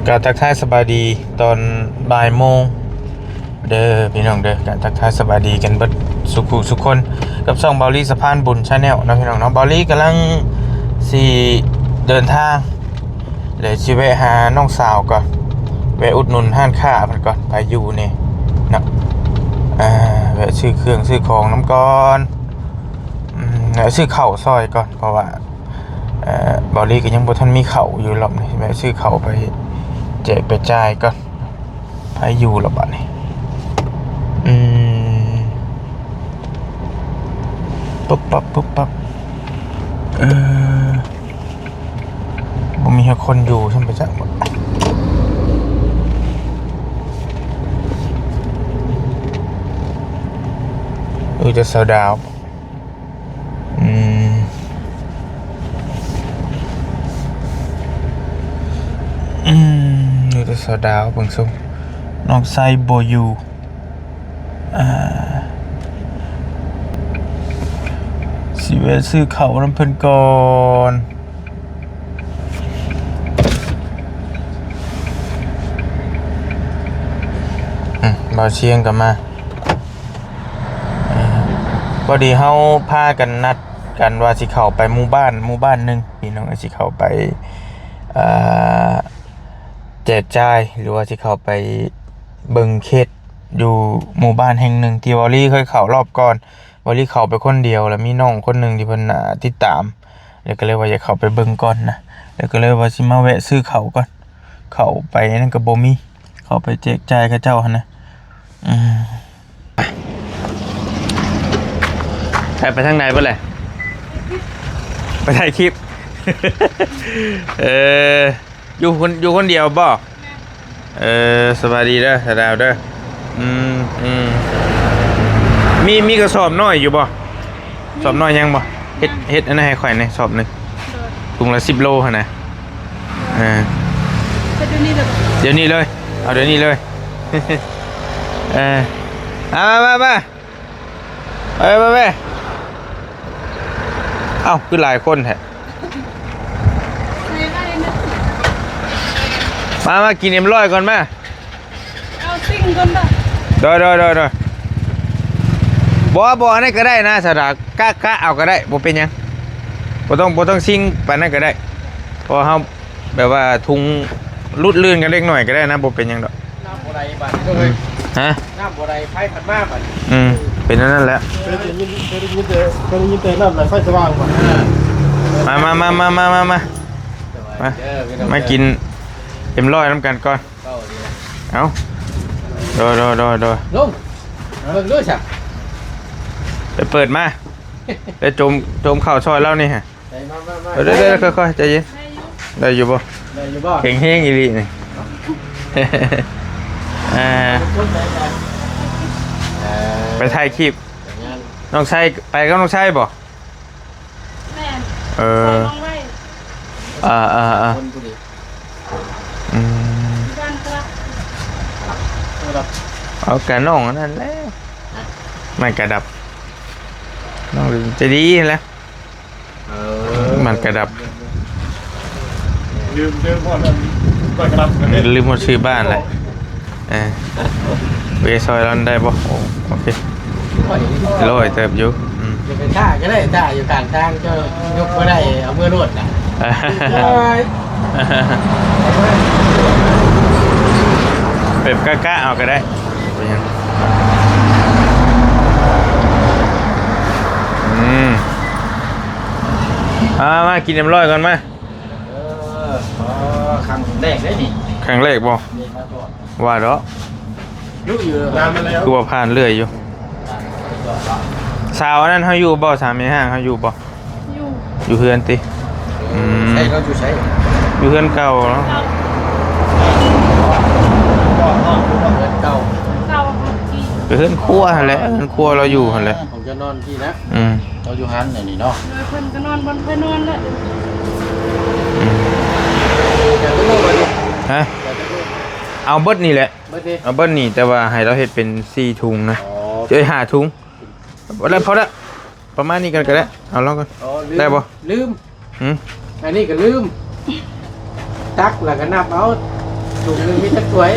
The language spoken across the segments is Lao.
ກໍທັກທາຍສະບາຍດີຕອນບ່າຍໂມງເດີພີ່ນ້ອງເດີ ກໍທັກທາຍສະບາຍດີກັນເບິດສູ່ຜູ້ສູ່ຄົນ ກັບຊ່ອງເບົາລີສະພານບຸນ Channel ເນາະພີ່ນ້ອງເນາະ. ເບົາລີກຳລັງຊິເດີນທາງ ແລະຊິແວະຫານ້ອງສາວກ່ອນ ແວະອຸດໜູນຮ້ານຄ້າເພິ່ນກ່ອນ ໄປຢູ່ນີ້ເນາະ ອ່າ ແວະຊື້ເຄື່ອງຊື້ຂອງນຳກ່ອນ ອືມ ແລະຊື້ເຂົ້າຊ່ອຍກ່ອນ ເພາະວ່າ ເອີ ເບົາລີກໍຍັງບໍ່ທັນມີເຂົ້າຢູ່ ລອບນີ້ແວະຊື້ເຂົ້າໄປແຈກໄປຈ່າຍກ່ອນ ໃຜຢູ່ລະບາດນີ້ ອືມ ປຸບປັບ ປຸບປັບ ເອີ ບໍ່ມີຄົນຢູ່ຊັ້ນໄປຈັກ ເອີ ແຕ່ສາວດາວ ອືມ ອືມ ຢູ່ແຕ່ສາວດາວເບິ່ງຊົມ ນ້ອງໄຊບໍ່ຢູ່ ອ່າ ຊິແວະຊື້ເຂົ້ານຳເພິ່ນກ່ອນ ອືມ ບ່າວຊຽງກໍມາ. ເອີ ພໍດີເຮົາພາກັນນັດກັນວ່າຊິເຂົ້າໄປໝູ່ບ້ານ ໝູ່ບ້ານໜຶ່ງ ພີ່ນ້ອງ ຊິເຂົ້າໄປ ເອີ ແຈກຈ່າຍ ຫຼືວ່າຊິເຂົ້າໄປເບິ່ງເຂດຢູ່ໝູ່ບ້ານແຫ່ງໜຶ່ງ ທີ່ເບົາລີເຄີຍເຂົ້າລອບກ່ອນ ເບົາລີເຂົ້າໄປຄົນດຽວ ແລ້ວມີນ້ອງຄົນໜຶ່ງທີ່ເພິ່ນ ອ່າ ຕິດຕາມ ແລ້ວກໍເລີຍວ່າຢາກເຂົ້າໄປເບິ່ງກ່ອນນະ ແລ້ວກໍເລີຍວ່າຊິມາແວະຊື້ເຂົ້າກ່ອນ ເຂົ້າໄປນັ້ນກໍບໍ່ມີ ເຂົ້າໄປແຈກຈ່າຍເຂົາເຈົ້າຫັ້ນນະ ອືມ ໄປ ໄປທາງໃດເບິດແຫຼະ ໄປຖ່າຍຄລິບ ເອີ ຢູ່ຄົນ ຢູ່ຄົນດຽວບໍ່? ເອີ ສະບາຍດີເດີ ສາວດາວເດີ ອືມ ອືມ ມີ ມີກະສອບນ້ອຍຢູ່ບໍ່? ສອບນ້ອຍຍັງບໍ່? ເຮັດ ເຮັດອັນນັ້ນໃຫ້ຂ້ອຍແດ່ ສອບໜຶ່ງ ໂດຍ ຖົງລະສິບໂລຫັ້ນນະ ເອີ ເຮັດດຽວນີ້ເລີຍ ດຽວນີ້ເລີຍ ເອົາດຽວນີ້ເລີຍ ເອີ ມາ ມາ ມາ ມາ. ເອີ ມາແມ່ ເອົ້າ ຄືຫຼາຍຄົນແທ້ ມາ ມາກິນເອັມຮ້ອຍກ່ອນ ມາ ເອົາຊິງກ່ອນເດີ ໂດຍ ໂດຍ ໂດຍ ໂດຍ ບໍ່ ບໍ່ ອັນນັ້ນກໍໄດ້ນະ ສາວດາວ ກະ ກະເອົາກໍໄດ້ ບໍ່ເປັນຫຍັງ ບໍ່ຕ້ອງ ບໍ່ຕ້ອງຊິງປານນັ້ນກໍໄດ້ ເພາະວ່າເຮົາ ແບບວ່າທຸງຫຼຸດລື່ນກັນເລັກນ້ອຍກໍໄດ້ນະ ບໍ່ເປັນຫຍັງດອກ ນ້ຳບໍ່ໄດ້ບາດນີ້ເດີ ຮະ ນ້ຳບໍ່ໄດ້ ໄຟພັດມາບາດນີ້ ອືມ ເປັນອັນນັ້ນແຫຼະ ເຄີຍໄດ້ຍິນ ເຄີຍໄດ້ຍິນແຕ່ ເຄີຍໄດ້ຍິນແຕ່ນ້ຳໄຫຼໄຟສະຫວ່າງບາດ ມາ ມາ ມາ ມາ ມາ ມາ ມາ ມາກິນເອັມຮ້ອຍນຳກັນກ່ອນ ເອົ້າ ໂດຍ ໂດຍ ໂດຍ ໂດຍ ລົງ ເບິ່ງດູຊະ ໄປເປີດມາ ໄດ້ໂຈມ ໂຈມເຂົ້າຊ່ອຍລາວນີ້ຮະ ໄດ້ ມາ ມາ ມາ ເອີ ເດີ ເດີ ເດີ ຄ່ອຍໆ ໃຈເຢັນ ໄດ້ຢູ່ ໄດ້ຢູ່ບໍ່? ໄດ້ຢູ່ບໍ່? ແຂງແຮງອີ່ຫຼີນີ້ ເອີ ໄປຖ່າຍຄລິບ ນ້ອງໄຊ ໄປກັບນ້ອງໄຊບໍ່? ແມ່ນ ເອີ ໃສ່ນ້ອງໄວ້ ເອີ ເອີ ເອີ ຄົນຜູ້ນີ້ ອືມ ທີ່ບ້ານກະລັບ ເອົາກະນ້ອງອັນນັ້ນແຫຼະ ມັນກະດັບ ນ້ອງໃຈດີຫັ້ນແຫຼະ ເອີ ມັນກະດັບ ລືມ ລືມຮອດອັນ ມັນກະດັບ ລືມຮອດຊື່ບ້ານແຫຼະ ເອີ ເວະຊ່ອຍລາວໄດ້ບໍ່? ໂອ້ ໂອເຄ ຮ້ອຍເຕີບຢູ່ ອືມ ຢ່າໄປຖ້າກໍໄດ້ ຖ້າຢູ່ຂ້າງທາງ ເຈົ້າຍົກບໍ່ໄດ້ ເອົາເມືອໂລດນະ ແບບກະໆ ເອົາກໍໄດ້ ເປັນຫຍັງ ອືມ ມາ ມາກິນເອັມຮ້ອຍກ່ອນ ມາ ເອີ ອໍ ຄັ້ງແລກເດ້ນີ້ ຄັ້ງແລກບໍ່? ວ່າດອກ ຢູ່ ຢູ່ນານມາແລ້ວ ຄືວ່າຜ່ານເລື້ອຍຢູ່ ສາວອັນນັ້ນເຮົາຢູ່ບໍ່? ສາວແມ່ຮ້າງເຮົາຢູ່ບໍ່? ຢູ່ ຢູ່ເຮືອນຕິ? ອືມ ໃສ ເຂົາຢູ່ໃສ? ຢູ່ເຮືອນເກົ່າເນາະ ເຮືອນເກົ່າ ເຮືອນຄົວຫັ້ນແຫຼະ ເຮືອນຄົວລາວຢູ່ຫັ້ນແຫຼະ ຂອງເຈົ້ານອນທີ່ນະ ອືມ ເຈົ້າຢູ່ຫັ້ນອັນນີ້ເນາະ ໂດຍ ເພິ່ນກໍນອນບ່ອນຂ້ອຍນອນແຫຼະ ອືມ ຢາກໄປໂລດບໍ່ນີ້? ຮະ? ຢາກໄປໂລດ ເອົາເບິດນີ້ແຫຼະ ເບິດນີ້ ເອົາເບິດນີ້ ແຕ່ວ່າໃຫ້ລາວເຮັດເປັນສີ່ຖົງນະ ອໍ ເອີຍ ຫ້າຖົງ ພໍແລ້ວ ພໍແລ້ວ ປະມານນີ້ກ່ອນກໍໄດ້ ເອົາລອງກ່ອນ ອໍ ລືມ ໄດ້ບໍ່? ລືມ ຫື? ອັນນີ້ກໍລືມ ຕັກແລ້ວກໍນັບເອົາ ถุงหนึ่งมีจักถ้วย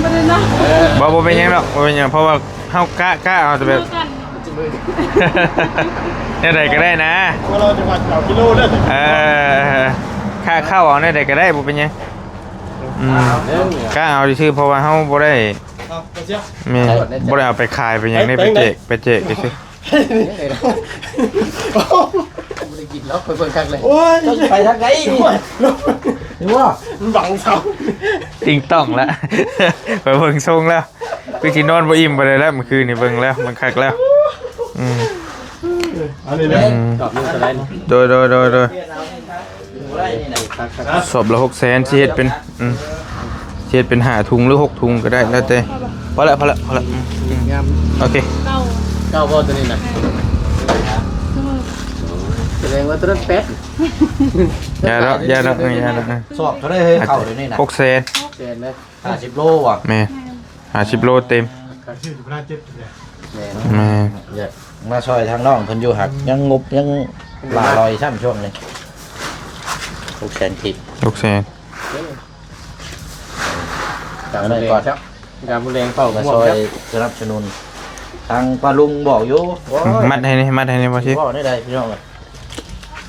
บ่ได้นะ เออ บ่ บ่เป็นหยังดอก บ่เป็นหยัง เพราะว่าเฮากะ กะเอาแต่แบบ เท่ากัน แนวใดก็ได้นะ ว่าเราจะวัดเอากิโลเด้อ เออ ค่าเข้าเอาแนวใดก็ได้ บ่เป็นหยัง อืม เอาเด้อ กะเอาซื่อๆ เพราะว่าเฮาบ่ได้ เอาไปเสีย แม่น บ่ได้เอาไปขายไปหยัง ไป ไปแจก ไปแจกซื่อๆ บ่ได้กินหรอก ไปเบิ่งคักเลย โอ้ย เจ้าสิไปทางใดนี่ นี่ว่า มันบังเสา ติงต้องละ ไปเบิ่งทรงแล้ว คือสินอนบ่อิ่มปานใดแล้ว เมื่อคืนนี้เบิ่งแล้ว มันคักแล้ว อืม อันนี้นะ อืม จอบมันสไลด์ โดย โดย โดย โดย สอบละหกแสน สิเฮ็ดเป็น อืม สิเฮ็ดเป็นห้าถุงหรือหกถุงก็ได้ แล้วแต่ พอละ พอละ พอละ อืม งาม โอเค เก้า เก้าบ่ตัวนี้นะ แสดงว่าตัวนั้นแปด อย่าดอก อย่าดอก อย่าดอก สอบเท่าใดเฮ้ย เข้าเดี๋ยวนี้นะ หกแสน หกแสนเลย ห้าสิบโลว่ะ แม่น ห้าสิบโลเต็ม แม่น อยากมาช่วยทางน้องเพิ่นอยู่ หักยังงบยังหลาลอยซ้ำช่วงนี้ หกแสน กีบ หกแสน จำได้ก่อนครับ ยามมื้อแลงเฝ้า มา ม่วง ช่วย ครับ สนับสนุน ทางป้าลุงบอกอยู่ โอ้ย มัดให้นี่ มัดให้นี่ บ่สิ บ่ได้ใดพี่น้องเอ้ย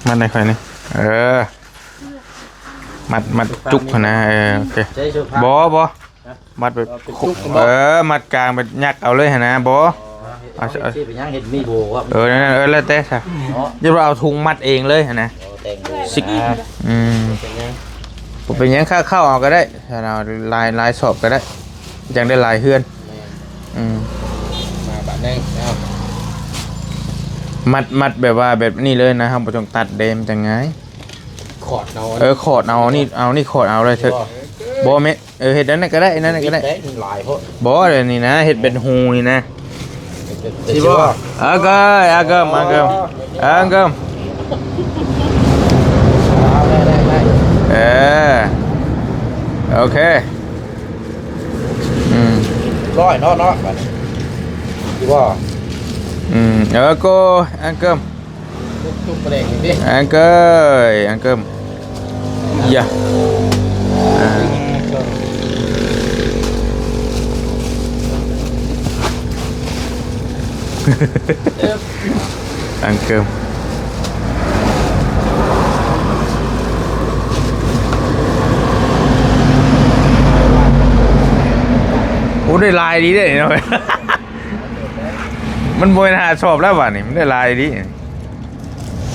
มัดให้ข่อยนี่ เออ มัด มัดจุกหั้นนะ เออ โอเค ใช้เสื้อผ้า บ่ บ่ ฮะ มัดแบบ เอาเป็นจุกบ่ เออ มัดกลางแบบยักเอาเลยหั้นนะ บ่ อ๋อ เอา เอา เอา เป็นหยัง เห็นมีโบครับ เออ นั่นๆ เออ แล้วแต่ซะ เนาะ อย่าว่าเอาถุงมัดเองเลยหั้นนะ เอาแต่งโบ ซิก อ่า อืม เป็นหยัง บ่เป็นหยัง ค่าเข้าเอาก็ได้ ถ้าเอาหลาย หลายสอบก็ได้ จั่งได้หลายเฮือน แม่น อืม มาบาดนี้ เอา มัด มัดแบบว่าแบบนี้เลยนะ เฮาบ่ต้องตัดเด้ มันจั่งง่าย ขอดเอา เออ ขอดเอานี่ เอานี่ขอดเอาเลยเถอะ บ่ บ่แม่น เออ เฮ็ดอันนั้นก็ได้ อันนั้นก็ได้ ได้หลายโพด บ่ เดี๋ยวนี้นะ เฮ็ดเป็นฮูนี่นะ สิบ่ เออ ก็ เออ ก็ มา ก็ เออ ก็ เอา ได้ ได้ ได้ เออ โอเค อืม ร้อยเนาะ เนาะ บัดนี้ สิบ่ อืม เออ ก็ อันเกิม จุก จุกปลาแดกอีกดิ อันเกิม อันเกิม อย่า อ่า อันเกิม โอ้ ได้หลายดีเด้เนาะ มันบ่แม่นห้าสอบแล้วบาดนี้ มันได้หลายดี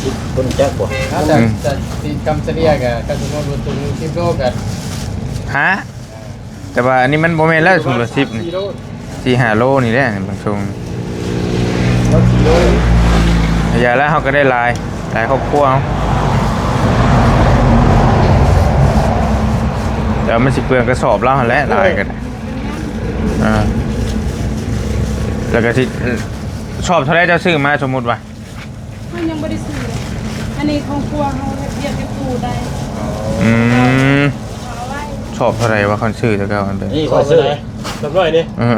สิบคนจักบ่ ถ้าจะ อืม จะสิกำเฉลี่ยก็ ถ้าสมมุติว่าถุงหนึ่งสิบโลก็ ฮะ แต่ว่าอันนี้มันบ่แม่นแล้ว ถุงละสิบนี่ สี่ห้าโลนี่แหละ บางช่วง อย่าแล้ว เฮาก็ได้หลาย หลายครอบครัวเฮา แต่มันสิเปลืองกระสอบลาวหั่นแหละ หลายก็ได้ อ่า แล้วก็สิ สอบเท่าใดเจ้าซื้อมา สมมุติว่า เฮายังบ่ได้ซื้อเลย อันนี้ของครัวเฮาเฮ็ดเวียกเฮ็ดตู้ได้ อืม เอาไว้ สอบเท่าใดวะ คันซื้อแต่เก่าอันเดิม นี่ข้อยซื้อ สอบร้อยนี่ เออ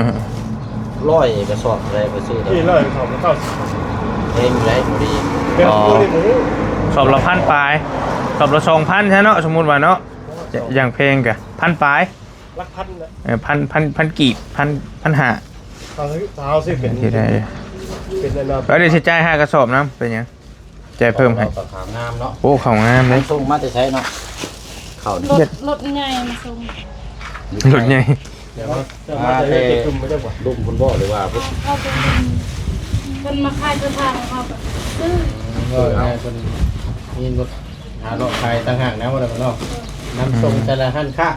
ร้อยกระสอบเท่าใดข้อยซื้อ นี่ร้อยกระสอบเก้าสิบ แพงอยู่ได้บ่ดี อ๋อ สอบละพันปลาย สอบละสองพันใช่เนาะ สมมุติว่าเนาะ อย่างแพงกะพันปลาย หลักพันนะ เออ พัน พัน พันกีบ พัน พันห้า เอาสิ เอาสิ เป็น ที่ได้ เป็นอันนั้น เออ เดี๋ยวสิจ่ายห้ากระสอบนำ เป็นหยัง จ่ายเพิ่มให้ เอาข้าวงามเนาะ โอ้ ข้าวงามเลย ส่งมาแต่ไสเนาะ ข้าวนี่ รถ รถใหญ่มาส่ง รถใหญ่ เดี๋ยวมา มาแต่ ลุ่มพุ้นบ่ หรือว่า เข้าไปลุ่ม เพิ่นมาขายเสื้อผ้าให้เฮาก็ซื้อ เออ เพิ่นมีรถหาเลาะขายต่างหากนะ ว่าแล้วเนาะ นำส่งแต่ละร้านค้า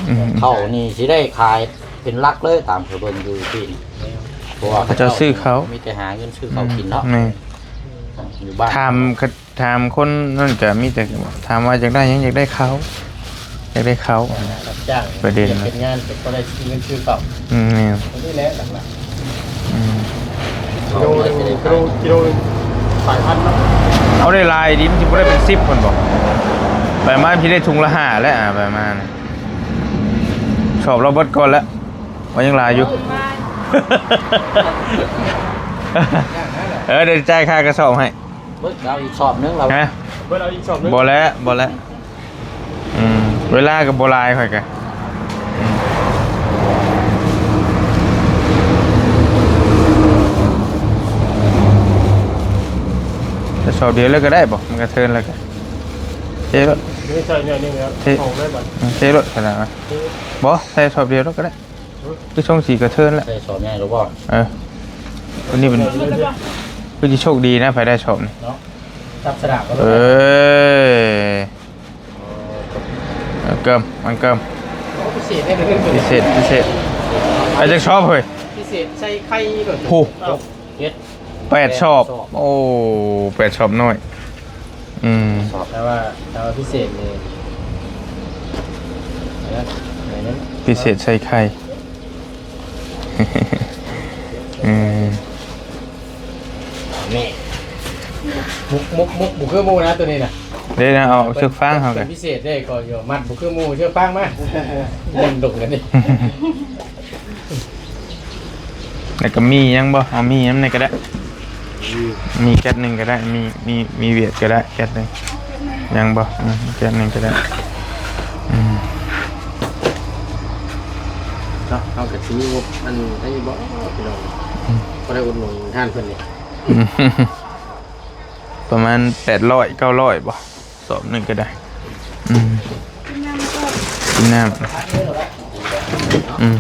อืม ข้าวนี่สิได้ขายเป็นหลักเลย ตามข้อยเบิ่งอยู่ที่นี่ เพราะว่าเขาเจ้าซื้อข้าว มีแต่หาเงินซื้อข้าวกินเนาะ แม่น อยู่บ้าน ถาม ถามคนนั่นก็มีแต่ถามว่าอยากได้หยัง อยากได้ข้าว อยากได้ข้าว รับจ้าง ประเด็น เฮ็ดงานก็ได้เงินซื้อข้าว อืม แม่น อันนี้แหละหลักๆ อืม กิโลหนึ่ง กิโล กิโลหนึ่งหลายพันเนาะ เอาได้หลายดิ มันสิบ่ได้เป็นสิบคนบ่ ไปมาสิได้ถุงละห้าแล้ว อ่า ไปมานะ สอบเราเบิดก่อนแล้ว ว่ายังหลายอยู่ เออ เดี๋ยวจ่ายค่ากระสอบให้ เบิดเอาอีกสอบหนึ่งเรา ฮะ เบิดเอาอีกสอบหนึ่ง บ่แล้ว บ่แล้ว อืม เวลาก็บ่หลาย ข่อยก็ ສອບດຽວເລີຍກໍໄດ້ບໍ່? ມັນກະເທີນແລ້ວກະເທໂລດ ນີ້ໃສ່ໜ້ອຍໜຶ່ງແລ້ວ ເທ ເອົາໄດ້ບັດ ເທໂລດຂະໜາດ ບໍ່ ໃສ່ສອບດຽວໂລດກໍໄດ້. ຄືຊົງສີກະເທີນແລ້ວ ໃສ່ສອບໃຫຍ່ແລ້ວບໍ່? ເອີ ຕົວນີ້ເປັນ ຄືຊິໂຊກດີນະ ໃຜໄດ້ສອບນີ້ເນາະ ຈັບສະດາກກໍ ເອີ ເກີມ ມັນເກີມ ໂອ້ ພິເສດເດ້ ພິເສດ ພິເສດ ເອົາຈັກສອບເຮີ້ຍ? ພິເສດໃສ່ໄຂ່ໂລດ ໂອ້ ເຈັດ ແປດສອບ ແປດສອບ ໂອ້ ແປດສອບນ້ອຍ ອືມ ສອບ ແຕ່ວ່າ ແຕ່ວ່າພິເສດນີ້ ອັນນັ້ນ ອັນນັ້ນ ພິເສດໃສ່ໄຂ່ ອືມ ນີ້ ມຸກ ມຸກ ມຸກ ບໍ່ຄືໝູ່ນະ ໂຕນີ້ນະ ເດ້ນະ ເອົາເຊືອກຟາງເຮົາ ເປັນພິເສດເດ້ ກໍຢູ່ ມັດບໍ່ຄືໝູ່ ເຊືອກຟາງມາ ມັນດົງກັນນີ້. ແລ້ວກໍມີຫຍັງບໍ່? ເອົາມີຫຍັງໃນກໍໄດ້ ມີແກັດໜຶ່ງກໍໄດ້ ມີ ມີ ມີຫວຽດກໍໄດ້ ແກັດໜຶ່ງ ຫຍັງບໍ່? ອືມ ແກັດໜຶ່ງກໍໄດ້ ອືມ ເນາະ ເຮົາກໍຊິມີງົບອັນ ອັນນີ້ບໍ່ ພີ່ນ້ອງ ອືມ ພໍໄດ້ອຸດໜູນຮ້ານເພິ່ນນີ້ ອືມ ປະມານແປດຮ້ອຍ ເກົ້າຮ້ອຍບໍ່? ສອບໜຶ່ງກໍໄດ້ ອືມ ກິນນ້ຳກ່ອນ ກິນນ້ຳ ອືມ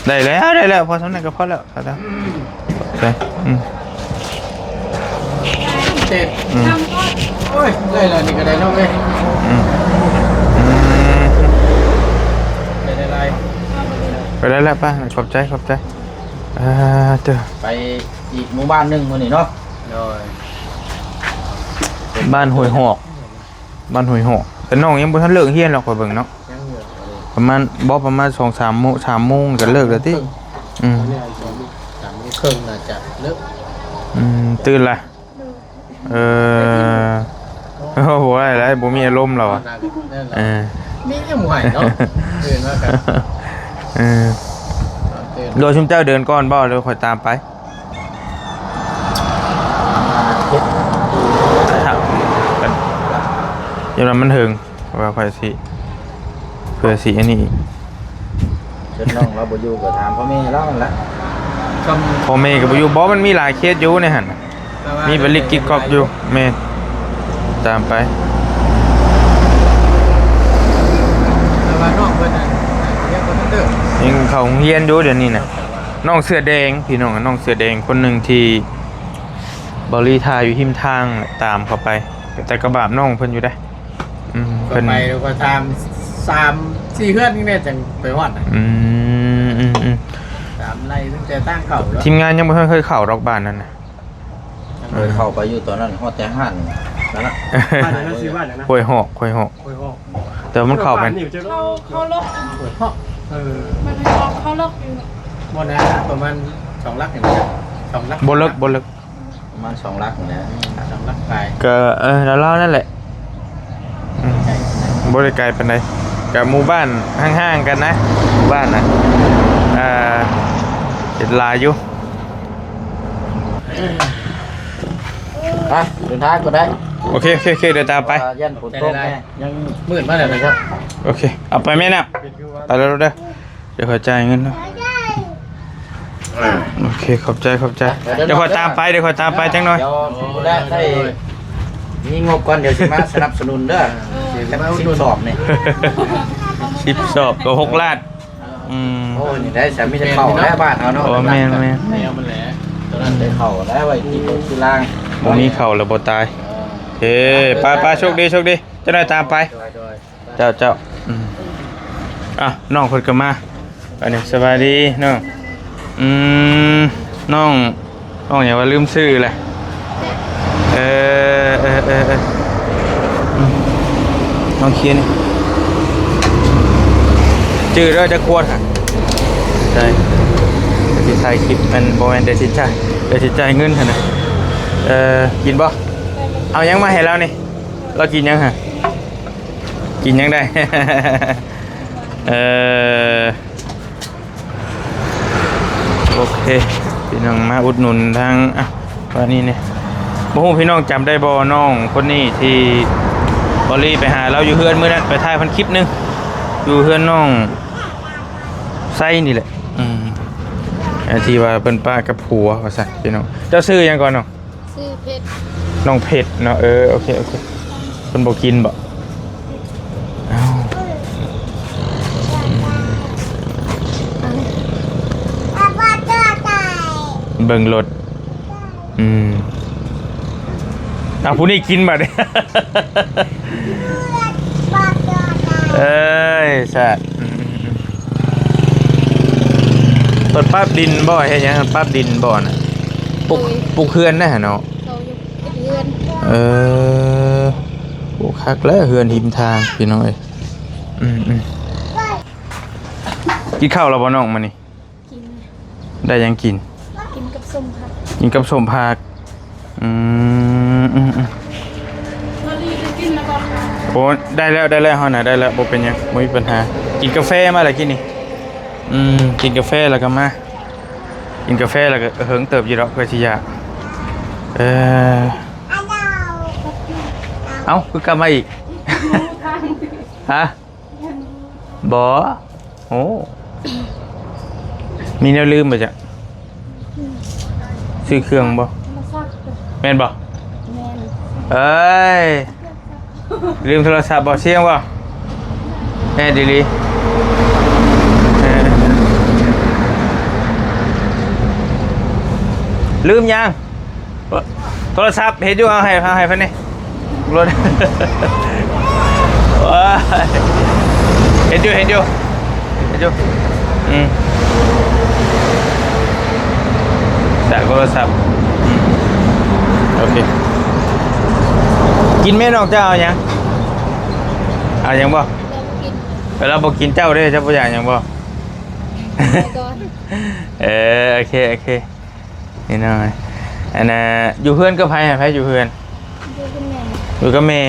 ໄດ້ແລ້ວ ໄດ້ແລ້ວ ພໍສ່ຳນັ້ນກໍພໍແລ້ວ ຂອບໃຈ ອືມ ເຈັດ ອືມ ໂອ້ຍ ໄດ້ແລ້ວ ນີ້ກໍໄດ້ເນາະເວີຍ ອືມ ອືມ ໄດ້ຫຼາຍ ໄປໄດ້ແລ້ວ ໄປ ຂອບໃຈ ຂອບໃຈ ອ່າ ເຕີ ໄປອີກໝູ່ບ້ານໜຶ່ງມື້ນີ້ເນາະ ໂດຍ ບ້ານຫ້ວຍຫອກ ບ້ານຫ້ວຍຫອກ ແຕ່ນ້ອງຍັງບໍ່ທັນເລີກຮຽນດອກ ຂ້ອຍເບິ່ງເນາະ ຍັງຢູ່ ປະມານ ບໍ່ ປະມານສອງສາມໂມງ ສາມໂມງກໍເລີກແລ້ວຕິ ອືມ ສາມໂມງເຄິ່ງໜ້າຈະເລີກ ອືມ ຕື່ນລະ ເອີ ໂອ້ ບໍ່ໄດ້ແລ້ວ ບໍ່ມີອາລົມແລ້ວ ເອີ ມີຍັງບໍ່ໃຫ້ເນາະ ຕື່ນມາກັນ ເອີ ໂດຍຊຸມເຈົ້າເດີນກ່ອນບໍ່ ຫຼືຂ້ອຍຕາມໄປ? ເຮັດ ເຮັດວ່າມັນເຖິງ ວ່າຂ້ອຍຊິ ເພື່ອຊິອັນນີ້ອີກ ຈົນນ້ອງລາວບໍ່ຢູ່ກໍຖາມພໍ່ແມ່ລາວຫັ້ນລະ ພໍ່ແມ່ກໍບໍ່ຢູ່ ບໍ່ ມັນມີຫຼາຍເຂດຢູ່ໃນຫັ້ນ ມີບາລິກກິກກອກຢູ່ ແມ່ນ ຕາມໄປ ແຕ່ວ່ານ້ອງເພິ່ນນັ້ນ ຍັງເຂົ້າໂຮງຮຽນຢູ່ດຽວນີ້ນະ ນ້ອງເສື້ອແດງ ພີ່ນ້ອງ ນ້ອງເສື້ອແດງຄົນໜຶ່ງທີ່ ເບົາລີຖ້າຢູ່ຮິມທາງ ຕາມເຂົ້າໄປ ແຕ່ກະບາບນ້ອງເພິ່ນຢູ່ເດ້ ອືມ ເພິ່ນໄປແລ້ວກໍຖາມສາມສີ່ເຮືອນນີ້ແຫຼະ ຈັ່ງໄປຮອດນະ ອືມ ອືມ ອືມ ຕາມໄລ່ຕັ້ງແຕ່ທາງເຂົ້າ ທີມງານຍັງບໍ່ທັນເຄີຍເຂົ້າດອກບ້ານນັ້ນນະ ເອີ ເຂົ້າໄປຢູ່ຕອນນັ້ນ ຮອດແຕ່ຮ້ານນັ້ນລະ ບ້ານນັ້ນຊື່ບ້ານຫຍັງນະ? ຫ້ວຍຫອກ ຫ້ວຍຫອກ ຫ້ວຍຫອກ ແຕ່ວ່າມັນເຂົ້າໄປ ເຂົ້າ ເຂົ້າລັອກ ຫ້ວຍຫອກ ເອີ ມັນເຂົ້າລັອກຢູ່ ບໍ່ນານ ປະມານສອງຫຼັກນີ້ ສອງຫຼັກ ບໍ່ເລິກ ບໍ່ເລິກ ປະມານສອງຫຼັກນີ້ແຫຼະ ສອງຫຼັກປາຍ ກໍ ເອີ ລາວໆນັ້ນແຫຼະ ອືມ ບໍ່ໄດ້ໄກປານໃດ ກໍໝູ່ບ້ານຫ່າງໆກັນນະ ໝູ່ບ້ານນະ ອ່າ ເຮັດຫຼາຍຢູ່ ໄປ ເດີນທາງກ່ອນໄດ້ ໂອເຄ ໂອເຄ ໂອເຄ ເດີນຕາມໄປ ຢ້ານຝົນຕົກແນ່ ຍັງມືດມາແລ້ວນະຄັບ ໂອເຄ ເອົາໄປແມ່ນະ ໄປແລ້ວເດີ ດຽວຂ້ອຍຈ່າຍເງິນເນາະ ໂອເຄ ຂອບໃຈ ຂອບໃຈ ດຽວຂ້ອຍຕາມໄປ ດຽວຂ້ອຍຕາມໄປຈັກໜ່ອຍ ດຽວໄດ້ ໄດ້ມີງົບກ່ອນ ດຽວຊິມາສະໜັບສະໜູນເດີ ສິບສອບນີ້ ສິບສອບກໍຫົກລ້ານ ອືມ ໂອ້ ນີ້ໄດ້ ສາມີແຕ່ເຂົ້າແລ້ວບ້ານເຮົາເນາະ ໂອ້ ແມ່ນໆ ແນວມັນແຫຼະ ຕົວນັ້ນໄດ້ເຂົ້າແລ້ວ ໄວ້ກິນໂຕທີ່ລ່າງ ບໍ່ມີເຂົ້າແລ້ວບໍ່ຕາຍ ເອີ ເອີ ໄປໆ ໂຊກດີ ໂຊກດີ ຈັກໜ່ອຍຕາມໄປ ໂດຍໆ ເຈົ້າ ເຈົ້າ ອືມ ອ່ະ ນ້ອງເພິ່ນກໍມາ ອັນນີ້ ສະບາຍດີນ້ອງ ອືມ ນ້ອງ ນ້ອງຫຍັງວະ ລືມຊື່ແຫຼະ ເອີ ເອີ ເອີ ເອີ ອືມ ນ້ອງຄຽນ ຈື່ເດີ ຈັກຂວດຫະ ໃຊ່ ດຽວຊິຖ່າຍຄລິບ ແມ່ນ ບໍ່ແມ່ນ ດຽວຊິຈ່າຍ ດຽວຊິຈ່າຍເງິນຫັ້ນນະ ເອີ ກິນບໍ່? ເອົາຫຍັງມາໃຫ້ລາວນີ້? ລາວກິນຫຍັງຫະ? ກິນຫຍັງໄດ້? ເອີ ໂອເຄ ພີ່ນ້ອງມາອຸດໜູນທາງ ອ່ະ ວ່ານີ້ນີ້ ບໍ່ຮູ້ພີ່ນ້ອງຈຳໄດ້ບໍ່ ນ້ອງຄົນນີ້ທີ່ບອລລີໄປຫາລາວຢູ່ເຮືອນມື້ນັ້ນ ໄປຖ່າຍເພິ່ນຄລິບໜຶ່ງ ຢູ່ເຮືອນນ້ອງ ໄຊນີ້ແຫຼະ ອືມ ທີ່ວ່າເພິ່ນປະກັບຜົວວ່າຊັ້ນພີ່ນ້ອງ. ເຈົ້າຊື່ຫຍັງກ່ອນນ້ອງ? ຊື່ເພັດ. ນ້ອງເພັດເນາະ. ເອີ ໂອເຄ ໂອເຄ. ເພິ່ນບໍ່ກິນບໍ? ອ້າວ ເບິ່ງລົດ. ອືມ ເອົາ ຜູ້ນີ້ກິນບັດນີ້. ເອີຍ ສາດ ອືມ ເພິ່ນປັບດິນບໍ? ເຮັດຫຍັງ? ປັບດິນບໍນະ? ປຸກ ໂດຍ ປຸກເຮືອນນະເນາະ. ເຂົາຢູ່ເຮັດເຮືອນ. ເອີ ໂອ້ ຄັກແລ້ວເຮືອນຮິມທາງ ພີ່ນ້ອງເອີຍ. ອືມ ອືມ ກິນເຂົ້າແລ້ວບໍ່ນ້ອງມື້ນີ້? ກິນ. ໄດ້ຫຍັງກິນ? ກິນກັບສົ້ມຜັກ. ກິນກັບສົ້ມຜັກ. ອືມ ອືມ ອືມ ໂອ້ ໄດ້ແລ້ວ ໄດ້ແລ້ວ ເຮົານະ ໄດ້ແລ້ວ ບໍ່ເປັນຫຍັງ ບໍ່ມີປັນຫາ. ກິນກາແຟມາແລ້ວກີ້ນີ້. ອືມ ກິນກາແຟແລ້ວກໍມາ ກິນກາແຟແລ້ວກໍເຫິງເຕີບຢູ່ດອກ ເພື່ອຊິຢາກ. ເອີ ເອົ້າ ຄືກັບມາອີກ? ຮະ? ບໍ່. ໂອ້ ມີແນວລືມບໍ່ຈະ? ອືມ ຊື້ເຄື່ອງບໍ່? ໂທລະສັບ. ແມ່ນບໍ່? ແມ່ນ. ເອີຍ ລືມໂທລະສັບບໍ່? ສຽງບໍ່? ແນ່ດີຫຼີ. ເອີ ລືມຫຍັງ? ໂທລະສັບເຫັນຢູ່ ເອົາໃຫ້ ເອົາໃຫ້ເພິ່ນນີ້ ລົດ. ໂອ້ຍ ເຫັນຢູ່ ເຫັນຢູ່ ເຫັນຢູ່. ອືມ ຈາກໂທລະສັບ. ອືມ ໂອເຄ ກິນແມ່ນ້ອງ. ເຈົ້າເອົາຫຍັງ? ເອົາຫຍັງບໍ່? ລາວບໍ່ກິນ ເອີ ລາວບໍ່ກິນ. ເຈົ້າເດ້ ເຈົ້າບໍ່ຢາກຫຍັງບໍ່? ໄປກ່ອນ. ເອີ ໂອເຄ ໂອເຄ. ນີ້ນ້ອຍ ອັນນ່າ ຢູ່ເຮືອນກັບໃຜ? ໃຜຢູ່ເຮືອນ? ຢູ່ກັບແມ່. ຢູ່ກັບແມ່.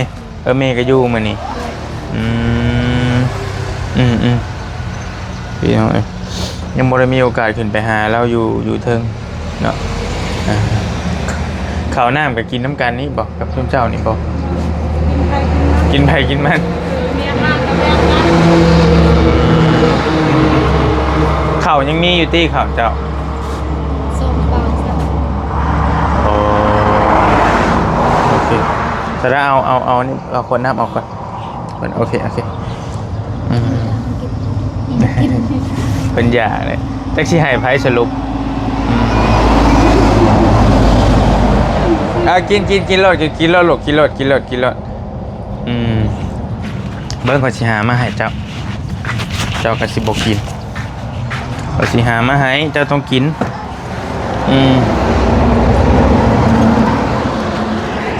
ເອີ ແມ່ກໍຢູ່ມື້ນີ້. ໂດຍ. ອືມ ອືມໆ ພີ່ນ້ອງເອີຍ ຍັງບໍ່ໄດ້ມີໂອກາດຂຶ້ນໄປຫາລາວຢູ່ ຢູ່ເທິງເນາະ. ອ່າ ເຂົ້ານ້ຳກໍກິນນຳກັນນີ້ບໍ? ກັບຊຸມເຈົ້ານີ້ບໍ? ກິນໃຜກິນມັນ ກິນໃຜກິນມັນ. ເອີ ເມຍມາກໍແບ່ງກັນ. ເຂົ້າຍັງມີຢູ່ຕິ ເຂົ້າເຈົ້າ? ສອງປາຍຊະ. ໂອ້ ໂອເຄ ສະດາ ເອົາ ເອົາ ເອົານີ້ ເອົາຂວດນ້ຳອອກກ່ອນ. ເພິ່ນ ໂອເຄ ໂອເຄ. ອືມ ເພິ່ນຢາກເລີຍ ຈັກຊິໃຫ້ໃຜສະຫຼຸບ. ອືມ ເອົາ ກິນ ກິນ ກິນໂລດ ກິນ ກິນໂລດລູກ ກິນໂລດ ກິນໂລດ ກິນໂລດ. ອືມ ເບິ່ງ ຂ້ອຍຊິຫາມາໃຫ້ເຈົ້າ ເຈົ້າກໍຊິບໍ່ກິນ. ຂ້ອຍຊິຫາມາໃຫ້ ເຈົ້າຕ້ອງກິນ. ອືມ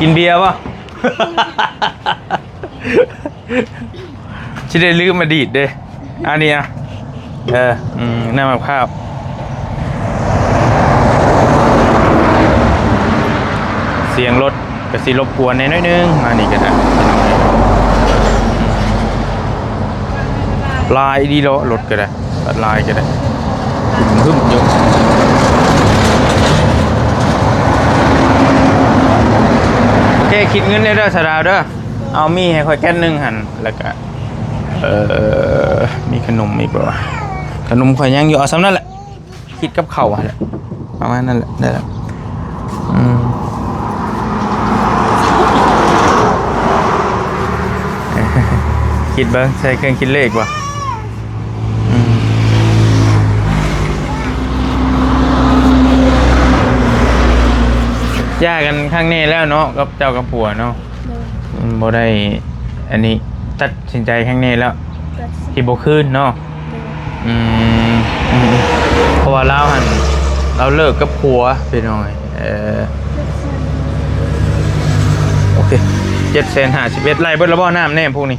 ກິນເບຍບໍ່? ຊິໄດ້ລືມອະດີດເດ້. ອັນນີ້ອະ ເອີ ອືມ ນ້ຳໝາກພ້າວ. ສຽງລົດກໍຊິລົບກວນແດ່ໜ້ອຍໜຶ່ງ. ມານີ້ກໍໄດ້ ຫຼາຍດີເນາະ ລົດກໍໄດ້ ຫຼາຍກໍໄດ້ ຫຶ້ມຢູ່. ໂອເຄ ຄິດເງິນແດ່ເດີ ສາວດາວເດີ. ເອົາໝີ່ໃຫ້ຂ້ອຍແກ່ນໜຶ່ງຫັ້ນ ແລ້ວກະ ເອີ ມີຂະໜົມອີກບໍ່ວະ? ຂະໜົມຂ້ອຍຍັງຢູ່ ເອົາສ່ຳນັ້ນແຫຼະ ຄິດກັບເຂົ້າຫັ້ນແຫຼະ ປະມານນັ້ນແຫຼະ ໄດ້ແລ້ວ. ອືມ ຄິດເບິ່ງ ໃສ່ເຄື່ອງຄິດເລກບໍ່? ອືມ ຢ່າກັນຄັ້ງນີ້ແລ້ວເນາະ ກັບເຈົ້າກັບຜົວເນາະ. ໂດຍ. ມັນບໍ່ໄດ້ ອັນນີ້ ຕັດສິນໃຈຄັ້ງນີ້ແລ້ວ ຕັດສິນ ທີ່ບໍ່ຄືນເນາະ. ໂດຍ. ອືມ ອືມ ເພາະວ່າລາວຫັ້ນ ລາວເລີກກັບຜົວ ພີ່ນ້ອງເອີຍ. ເອີ ໂອເຄ ເຈັດແສນຫ້າສິບເອັດ ໄລ່ເບິດແລ້ວບໍ່ ນ້ຳແນມພວກນີ້?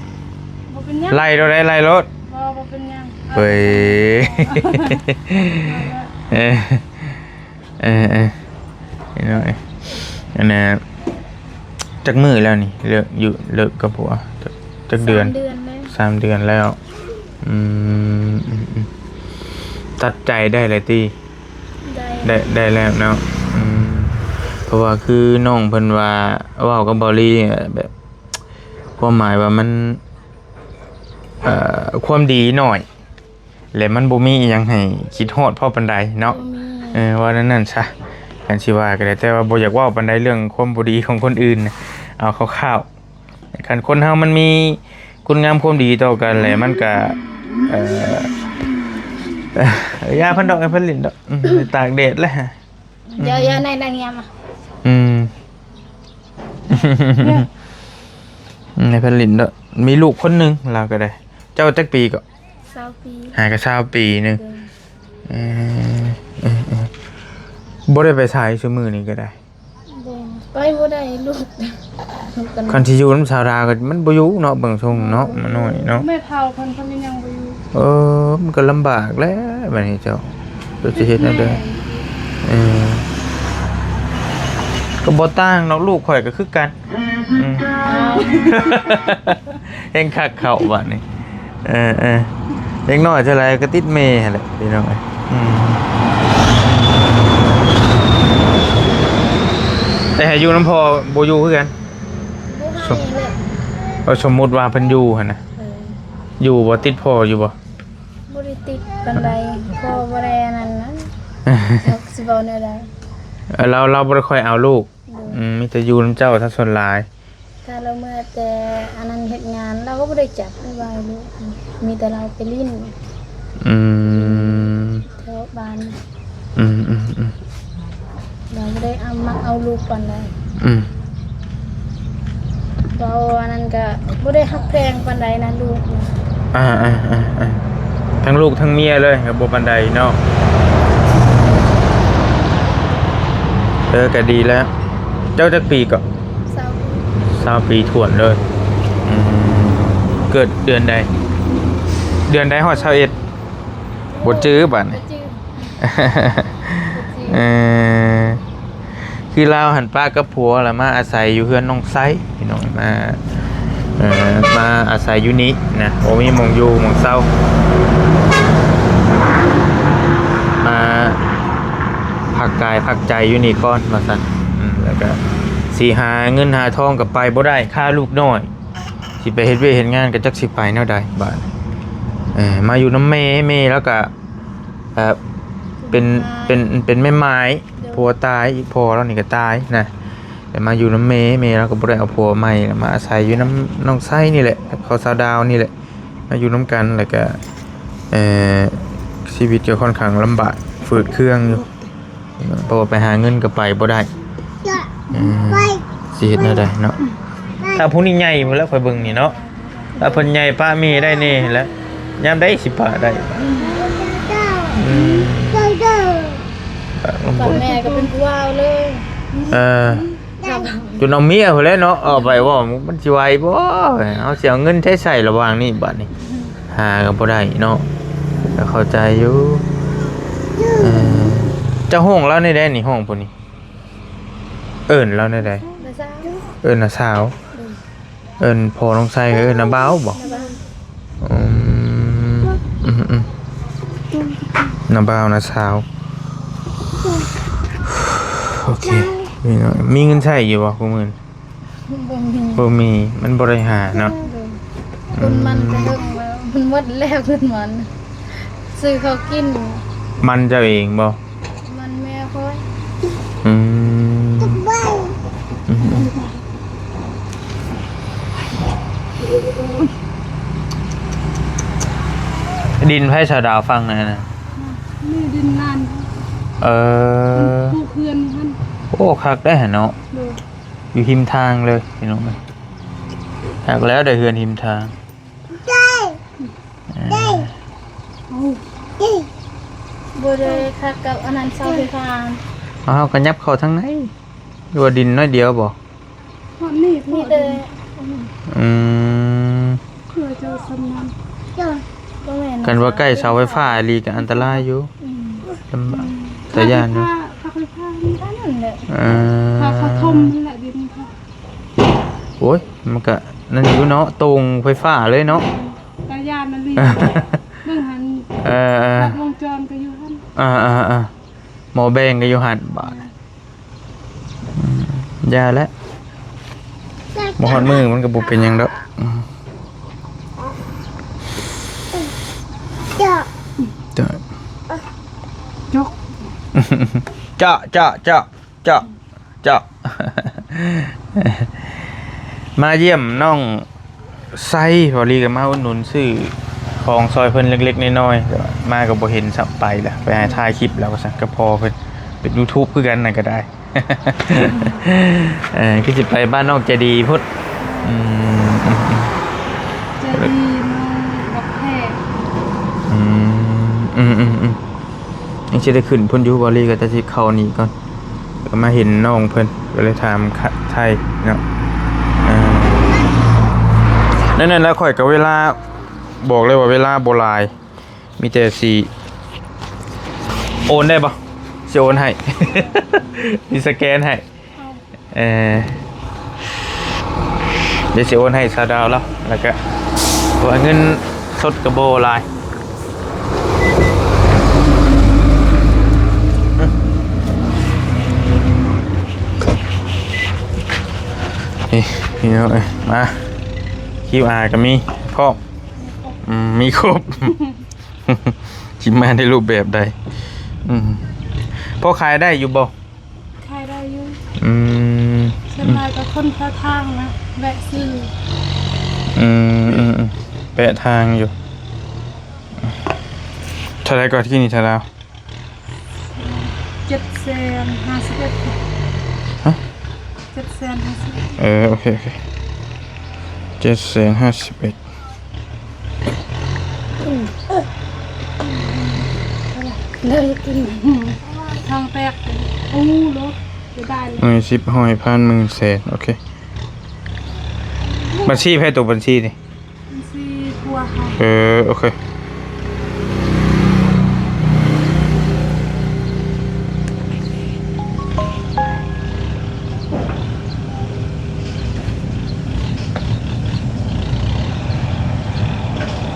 ບໍ່ເປັນຫຍັງ ໄລ່ໂລດ ໄລ່ໂລດ. ບໍ່ ບໍ່ເປັນຫຍັງ ເອີຍ ເອີ ເອີ ເອີ ພີ່ນ້ອງເອີຍ ອັນນ່າ ຈັກມື້ແລ້ວນີ້ ເລີກຢູ່ ເລີກກັບຜົວ ຈັກ ຈັກເດືອນ? ສາມເດືອນແລ້ວ ສາມເດືອນແລ້ວ. ອືມ ອືມ ອືມ ຕັດໃຈໄດ້ແລ້ວຕິ? ໄດ້ ໄດ້ ໄດ້ແລ້ວເນາະ. ອືມ ເພາະວ່າຄືນ້ອງເພິ່ນວ່າ ເວົ້າກັບເບົາລີ ແບບ ຄວາມໝາຍວ່າມັນ ເອີ ຄວາມດີໜ້ອຍ ແລະມັນບໍ່ມີອີ່ຫຍັງໃຫ້ຄິດຮອດພໍປານໃດເນາະ. ບໍ່ມີ. ເອີ ເວົ້າແນວນັ້ນຊະ ຄັນຊິວ່າກໍໄດ້ ແຕ່ວ່າບໍ່ຢາກເວົ້າປານໃດເລື່ອງຄວາມບໍ່ດີຂອງຄົນອື່ນນະ ເອົາຄ່າວໆ ຄັນຄົນເຮົາມັນມີຄຸນງາມຄວາມດີຕໍ່ກັນແຫຼະ ມັນກະ ເອີ ຢ່າເພິ່ນດອກ ໃຫ້ເພິ່ນຫຼິ້ນດອກ ອືມ ຕາກແດດແຫຼະ. ຢ່າ ຢ່າໃນນາງຍາມ ອືມ ໃຫ້ເພິ່ນຫຼິ້ນເນາະ. ມີລູກຄົນໜຶ່ງລາວກໍໄດ້. ເຈົ້າຈັກປີກໍ? ຊາວປີ. ຫາກໍຊາວປີໜຶ່ງ. ເອີ ເອີ ເອີ ບໍ່ໄດ້ໄປໃສຊຸມື້ນີ້ກໍໄດ້? ບໍ່ ໄປບໍ່ໄດ້ລູກ. ຄັນຊິຢູ່ນຳສາວດາກໍມັນບໍ່ຢູ່ເນາະ ເບິ່ງຊົງເນາະ ມັນນ້ອຍເນາະ. ແມ່ເຖົ້າເພິ່ນ ເພິ່ນກໍຍັງບໍ່ຢູ່. ເອີ ມັນກໍລຳບາກແຫຼະບາດນີ້ເຈົ້າ ເຈົ້າຊິເຮັດແນວໃດ? ເອີ ກໍບໍ່ຕ່າງດອກ ລູກຂ້ອຍກໍຄືກັນ. ອືມ ແຮງຄັກເຂົ້າບາດນີ້. ເອີ ເອີ ເດັກນ້ອຍເທົ່າໃດກໍຕິດແມ່ຫັ້ນແຫຼະພີ່ນ້ອງເອີຍ. ອືມ ແຕ່ໃຫ້ຢູ່ນຳພໍ່ບໍ່ຢູ່ຄືກັນ? ບໍ່ໃຫ້ແຫຼະ. ເອີ ສົມມຸດວ່າເພິ່ນຢູ່ຫັ້ນນະ. ເອີ ຢູ່ບໍ່ ຕິດພໍ່ຢູ່ບໍ່? ບໍ່ໄດ້ຕິດປານໃດ ພໍ່ບໍ່ໄດ້ອັນນັ້ນນະ ຈັກຊິເວົ້າແນວໃດ. ເອີ ລາວ ລາວບໍ່ໄດ້ຄ່ອຍເອົາລູກ. ໂດຍ. ອືມ ມີແຕ່ຢູ່ນຳເຈົ້າຊະສ່ວນຫຼາຍ. ຖ້າລາວເມືອແຕ່ອັນນັ້ນເຮັດງານ ລາວກໍບໍ່ໄດ້ຈັບ ຫຼືວ່າລູກ ມີແຕ່ລາວໄປຫຼິ້ນ. ອືມ ແຖວບ້ານ. ອືມໆໆ ລາວບໍ່ໄດ້ເອົາ ມັກເອົາລູກປານໃດ. ອືມ ເວົ້າອັນນັ້ນກະບໍ່ໄດ້ຮັກແພງປານໃດນະລູກ. ອ່າໆໆໆ ທັງລູກທັງເມຍເລີຍກໍບໍ່ປານໃດເນາະ. ເອີ ກໍດີແລ້ວ. ເຈົ້າຈັກປີເກາະ? ຊາວປີ. ຊາວປີຖ້ວນເລີຍ. ອືມ ເກີດເດືອນໃດ? ເດືອນໃດຮອດຊາວເອັດ? ບໍ່ຈື່ບາດນີ້. ບໍ່ຈື່. ບໍ່ຈື່. ເອີ ຄືລາວຫັ້ນປະກັບຜົວ ແລ້ວມາອາໄສຢູ່ເຮືອນນ້ອງໄຊ ພີ່ນ້ອງ ມາ ເອີ ມາອາໄສຢູ່ນີ້ນະ ບໍ່ມີໝ່ອງຢູ່ໝ່ອງເຊົາ ມາພັກກາຍພັກໃຈຢູ່ນີ້ກ່ອນວ່າຊັ້ນ. ອືມ ແລ້ວກະຊິຫາເງິນຫາທອງກໍໄປບໍ່ໄດ້ ຄາລູກນ້ອຍ ຊິໄປເຮັດວຽກເຮັດງານກໍຈັກຊິໄປແນວໃດບາດ. ເອີ ມາຢູ່ນຳແມ່ ແມ່ລາວກໍ ເອີ ເປັນ ເປັນ ເປັນແມ່ໝ້າຍ ໂດຍ ຜົວຕາຍ ອີກພໍ່ລາວນີ້ກໍຕາຍນະ ແລ້ວມາຢູ່ນຳແມ່ ແມ່ລາວກໍບໍ່ໄດ້ເອົາຜົວໃໝ່ ແລ້ວມາອາໄສຢູ່ນຳນ້ອງໄຊນີ້ແຫຼະ ກັບເຂົາສາວດາວນີ້ແຫຼະ ມາຢູ່ນຳກັນ ແລ້ວກໍ ເອີ ຊີວິດກໍຄ່ອນຂ້າງລຳບາກຝືດເຄືອງຢູ່ ເພາະວ່າໄປຫາເງິນກໍໄປບໍ່ໄດ້. ເອີ ຊິເຮັດແນວໃດເນາະ? ຖ້າຜູ້ນີ້ໃຫຍ່ພຸ້ນແລ້ວ ຂ້ອຍເບິ່ງນີ້ເນາະ ຖ້າເພິ່ນໃຫຍ່ປະແມ່ໄດ້ແດ່ແລ້ວ ຍາມໃດຊິປະໄດ້? ອືມ ປະລົງ ກັບແມ່ກໍເປັນຜູ້ວ່າວເລີຍ. ເອີ ຈົນເອົາເມຍພຸ້ນແຫຼະເນາະ ເອົາໄປເວົ້າ ມັນຊິໄຫວບໍ່? ເຮົາຊິເອົາເງິນໃສໃຊ້ລະຫວ່າງນີ້ບາດນີ້? ຫາກໍບໍ່ໄດ້ເນາະ ກໍເຂົ້າໃຈຢູ່. ເອີ ເຈົ້າຮ້ອງລາວແນວໃດນີ້ ຮ້ອງຜູ້ນີ້? ເອີ້ນລາວແນວໃດ? ນ້າສາວ. ເອີ້ນນ້າສາວ. ໂດຍ. ເອີ້ນພໍ່ນ້ອງໄຊ ເອີ້ນນ້າບ່າວບໍ? ນ້າບ່າວ. ອືມ ອືມ ອືມ ນ້າບ່າວ ນ້າສາວ. ໂອເຄ ມີເງິນໃຊ້ຢູ່ບໍ່ຄູ່ມື້? ບໍ່ມີ ບໍ່ມີ ມັນບໍ່ໄດ້ຫາເນາະ. ໂດຍ. ອືມ ມັນກໍເຖິງແລ້ວ ມັນໝົດແລ້ວເງິນມັນ ຊື້ເຂົ້າກິນ. ມັນເຈົ້າເອງບໍ່? ມັນແມ່ຂ້ອຍ. ອືມ ອືມ ອືມ ດິນໃຜສາວດາວ ຝັ່ງນັ້ນນະ? ນີ້ດິນຫຼານ. ເອີ ເພິ່ນປູກເຮືອນຢູ່ຫັ້ນ. ໂອ້ ຄັກໄດ໋ຫັ້ນເນາະ. ໂດຍ. ຢູ່ຮິມທາງເລີຍພີ່ນ້ອງເອີຍ ຄັກແລ້ວໄດ້ເຮືອນຮິມທາງ. ເອີ ບໍ່ໄດ້ຄັກກັບອັນນັ້ນ ເສົາໄຟຟ້າ. ເອົາ ເຮົາກໍຫຍັບເຂົ້າທາງໃນ ຫຼືວ່າດິນໜ້ອຍດຽວບໍ່? ຮອດນີ້ ມີແຕ່ ອືມ ເພື່ອຈະສຳນານ. ບໍ່ແມ່ນ ຄັນວ່າໃກ້ເສົາໄຟຟ້າອີ່ຫຼີກໍອັນຕະລາຍຢູ່. ອືມ ລຳບາກ ອືມ ແຕ່ຢ້ານຢູ່ ເສົາໄຟຟ້າ ເສົາໄຟຟ້າ ອັນນັ້ນແຫຼະ. ເອີ ຖ້າເຂົາຖົມຫັ້ນແຫຼະ ດິນເຂົາ. ໂອ້ຍ ມັນກະນັ້ນຢູ່ເນາະ ໂຕ່ງໄຟຟ້າເລີຍເນາະ. ຕາຢ້ານອີ່ຫຼີ ເບິ່ງຫັ້ນ. ເອີ ເອີ ລັດວົງຈອນກໍຢູ່ຫັ້ນ. ເອີ ເອີ ເອີ ໝໍ້ແບງກໍຢູ່ຫັ້ນບາດ. ອືມ ຢ່າແຫຼະ ບໍ່ຮອດມື້ມັນກໍບໍ່ເປັນຫຍັງດອກ. ອືມ ເຈາະ ເຈາະ ເຈາະ ເຈາະ ເຈາະ ເຈາະ ມາຢ້ຽມນ້ອງໄຊ ພໍດີກໍມາອຸດໜູນຊື້ຂອງຊ່ອຍເພິ່ນເລັກໆນ້ອຍໆ ແຕ່ວ່າມາກໍບໍ່ເຫັນຊ້ຳ ໄປລະ ໄປຖ່າຍຄລິບແລ້ວວ່າຊັ້ນ ກັບພໍ່ເພິ່ນ ເປັນຢູທູບຄືກັນນັ້ນກໍໄດ້. ເອີ ຄືຊິໄປບ້ານນ້ອງໃຈດີພຸ້ນ. ອືມ ໃຈດີນ້ອງບັກແພກ. ອືມ ອືມໆໆ ຍັງຊິໄດ້ຂຶ້ນພຸ້ນຢູ່ ບ່າວລີກໍຈະຊິເຂົ້ານີ້ກ່ອນ ກໍມາເຫັນນ້ອງເພິ່ນ ກໍເລີຍຖາມໄຖ່ເນາະ. ເອີ ນັ້ນໆ ແລ້ວຂ້ອຍກໍເວລາ ບອກເລີຍວ່າເວລາບໍ່ຫຼາຍ ມີແຕ່ຊິໂອນໄດ້ບໍ່? ຊິໂອນໃຫ້ ຊິສະແກນໃຫ້. ເອີ ດຽວຊິໂອນໃຫ້ສາວດາວລາວ ແລ້ວກະ ເພາະວ່າເງິນສົດກະບໍ່ຫຼາຍ. ນີ້ພີ່ນ້ອງເອີຍ ມາ ຄິວອາ ກະມີພ້ອມ. ອືມ ມີຄົບ ຊິມາໃນຮູບແບບໃດ? ອືມ ພໍຂາຍໄດ້ຢູ່ບໍ່? ຂາຍໄດ້ຢູ່. ອືມ ສ່ວນຫຼາຍກໍຄົນແຖວທາງນະ ແວະຊື້. ອືມ ອືມ ອືມ ແປະທາງຢູ່. ເທົ່າໃດກໍ ທີ່ນີ້ເທົ່າໃດ? ເຈັດແສນຫ້າສິບເອັດ. ຮະ? ເຈັດແສນຫ້າສິບເອັດ. ເອີ ໂອເຄ ໂອເຄ ເຈັດແສນຫ້າສິບເອັດ. ເລີຍກິນທາງແຕກ. ໂອ້ ລົດ ເສຍດາຍ. ໜ່ວຍ ສິບ ຮ້ອຍ ພັນ ໝື່ນ ແສນ. ໂອເຄ ບັນຊີໃຜ? ໂຕບັນຊີນີ້ ບັນຊີຜົວເຮົາ. ເອີ ໂອເຄ.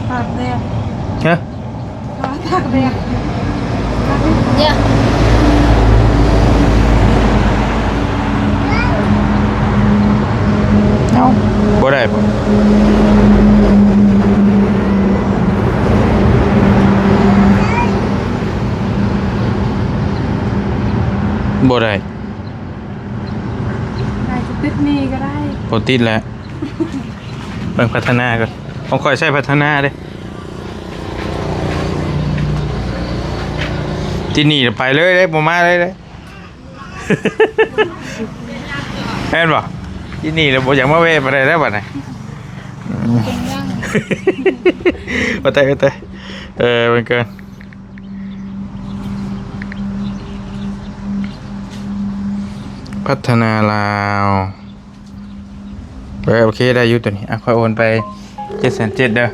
ຕາກແດດ. ຮະ? ຕາກແດດ. ເຢ້ ເອົ້າ ບໍ່ໄດ້ບໍ່? ບໍ່ໄດ້. ໄດ້ ຈະຕິດໜີ້ກໍໄດ້. ບໍ່ຕິດແຫຼະ ເບິ່ງພັດທະນາກ່ອນ. ຂອງຂ້ອຍໃຊ້ພັດທະນາເດ້. ຕິດໜີ້ແລ້ວໄປເລີຍເດ້ ບໍ່ມາເລີຍເດ້. ແມ່ນບໍ່? ທີ່ນີ້ແລ້ວບໍ່ຢາກມາແວະປານໃດແລ້ວບັດນີ້. ເປັນຫຍັງ? ວ່າແຕ່ ວ່າແຕ່ ເອີ ເບິ່ງກ່ອນ ພັດທະນາລາວ. ເອີ ໂອເຄ ໄດ້ຢູ່ໂຕນີ້. ອ່ະ ຂ້ອຍໂອນໄປເຈັດແສນເຈັດເດີ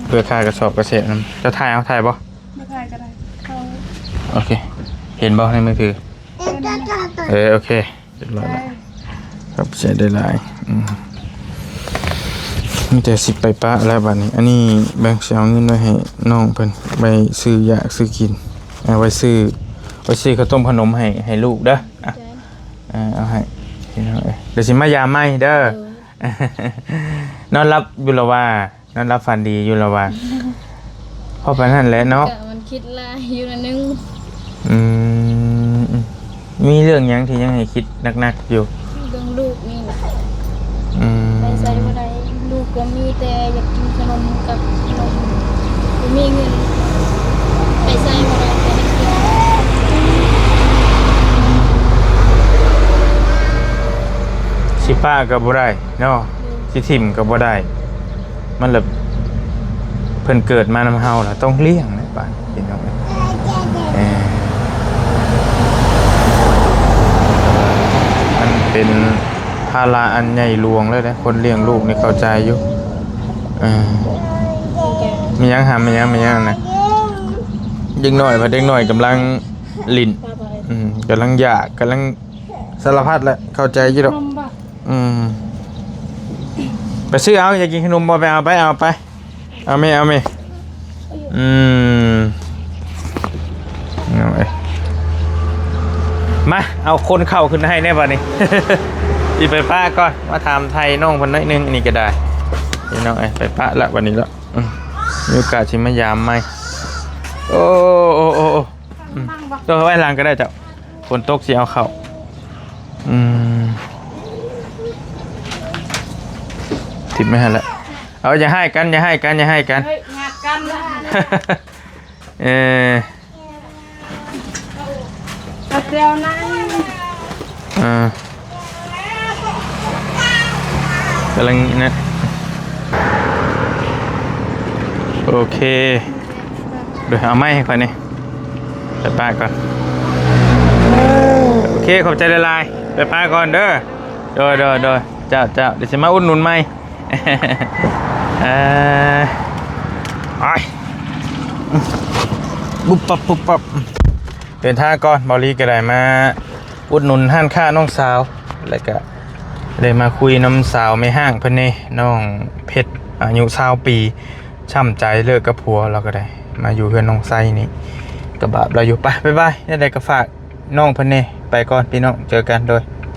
ເພື່ອຄ່າກະສອບກະເສດນຳ. ເຈົ້າຖ່າຍເອົາ ຖ່າຍບໍ່? ບໍ່ຖ່າຍກໍໄດ້. ໂອເຄ ເຫັນບໍ່ໃນມືຖື? ເຫັນ. ເອີ ໂອເຄ ຮຽບຮ້ອຍແລ້ວ. ຂອບໃຈຫຼາຍໆ. ອືມ ມີແຕ່ຊິໄປປະແລ້ວບັດນີ້. ອັນນີ້ແບ່ງ ຊິເອົາເງິນໄວ້ໃຫ້ນ້ອງເພິ່ນ ໄວ້ຊື້ຢາກຊື້ກິນ ເອົາໄວ້ຊື້ ໄວ້ຊື້ເຂົ້າຕົ້ມຂະໜົມໃຫ້ ໃຫ້ລູກເດີ. ອ່ະ ເອີ ເອົາໃຫ້ພີ່ນ້ອງເອີຍ. ດຽວຊິມາຢາມໃໝ່ເດີ. ໂດຍ. ນອນຫຼັບຢູ່ລະວ່າ? ນອນຫຼັບຝັນດີຢູ່ລະວ່າ? ພໍປານນັ້ນແຫຼະເນາະ. ກະມັນຄິດຫຼາຍຢູ່ໜ້ອຍໜຶ່ງ. ອືມ ອືມ ມີເລື່ອງຫຍັງທີ່ຍັງໃຫ້ຄິດໜັກໆຢູ່? ເລື່ອງລູກນີ້ແຫຼະ. ອືມ ໄປໃສບໍ່ໄດ້. ລູກກໍມີແຕ່ຢາກກິນຂະໜົມກັບຂະໜົມ ບໍ່ມີເງິນໄປໃສບໍ່ໄດ້. ຊິປະກໍບໍ່ໄດ້ເນາະ. ໂດຍ. ຊິຖິ້ມກໍບໍ່ໄດ້. ມັນລະ ເພິ່ນເກີດມານຳເຮົາລະຕ້ອງລ້ຽງແຫຼະບາດນີ້ ພີ່ນ້ອງເອີຍ. ເອີ ມັນເປັນພາລະອັນໃຫຍ່ຫຼວງເລີຍເດ້ ຄົນລ້ຽງລູກນີ້ເຂົ້າໃຈຢູ່. ເອີ ແມ່ນຫຍັງຫາ ແມ່ນຫຍັງ ແມ່ນຫຍັງນະ? ເດັກນ້ອຍ ເດັກນ້ອຍກຳລັງຫຼິ້ນ ອືມ ກຳລັງຢາກ ກຳລັງສາລະພັດແຫຼະ ເຂົ້າໃຈຢູ່ດອກ. ອືມ ໄປຊື້ເອົາ ຢາກກິນຂະໜົມບໍ່? ໄປເອົາ ໄປເອົາ ໄປ ເອົາແມ່ ເອົາແມ່. ອືມ ເອົາເອີຍ ມາ ເອົາຄົນເຂົ້າຂຶ້ນໃຫ້ແດ່ບາດນີ້. ຊິໄປປະກ່ອນ ມາຖາມໄຖ່ນ້ອງເພິ່ນໜ້ອຍໜຶ່ງ. ອັນນີ້ກໍໄດ້ ພີ່ນ້ອງເອີຍ ໄປປະລະບາດນີ້ລະ. ອືມ ມີໂອກາດຊິມາຢາມໃໝ່. ໂອ້ ໂອ້ ໂອ້ ໂອ້. ອືມ ທາງບັກ ຕົວະໄວ້ຫຼັງກໍໄດ້ເຈົ້າ. ຝົນຕົກຊິເອົາເຂົ້າ. ອືມ ຖິ້ມໄວ້ຫັ້ນແຫຼະ. ເອົາ ຢ່າຮ້າຍກັນ ຢ່າຮ້າຍກັນ ຢ່າຮ້າຍກັນ. ເຮີ້ຍ ຫຍັກກັນ. ເອີ ກະແຊວນາງ ເອີ ກຳລັງນະ. ໂອເຄ ເດີ ເອົາໄມ້ໃຫ້ຂ້ອຍແດ່ ໄປປະກ່ອນ. ໂອເຄ ຂອບໃຈຫຼາຍໆ ໄປປະກ່ອນເດີ. ໂດຍ ໂດຍ ໂດຍ ເຈົ້າ ເຈົ້າ ດຽວຊິມາອຸດໜູນໃໝ່. ເອີ ໄປ ປຸບປັບ ປຸບປັບ. ເດີນທາງກ່ອນ ເບົາລີກໍໄດ້ມາອຸດໜູນຮ້ານຄ້ານ້ອງສາວ ແລ້ວກະໄດ້ມາຄຸຍນຳສາວແມ່ຮ້າງເພິ່ນແດ່ ນ້ອງເພັດ ອາຍຸຊາວປີ ຊ້ຳໃຈເລີກກັບຜົວ ລາວກໍໄດ້ມາຢູ່ເຮືອນນ້ອງໄຊນີ້ ກໍບາບລາວຢູ່. ໄປ ບາຍບາຍ. ແນວໃດກໍຝາກນ້ອງເພິ່ນແດ່ ໄປກ່ອນພີ່ນ້ອງ ເຈີກັນ ໂດຍ.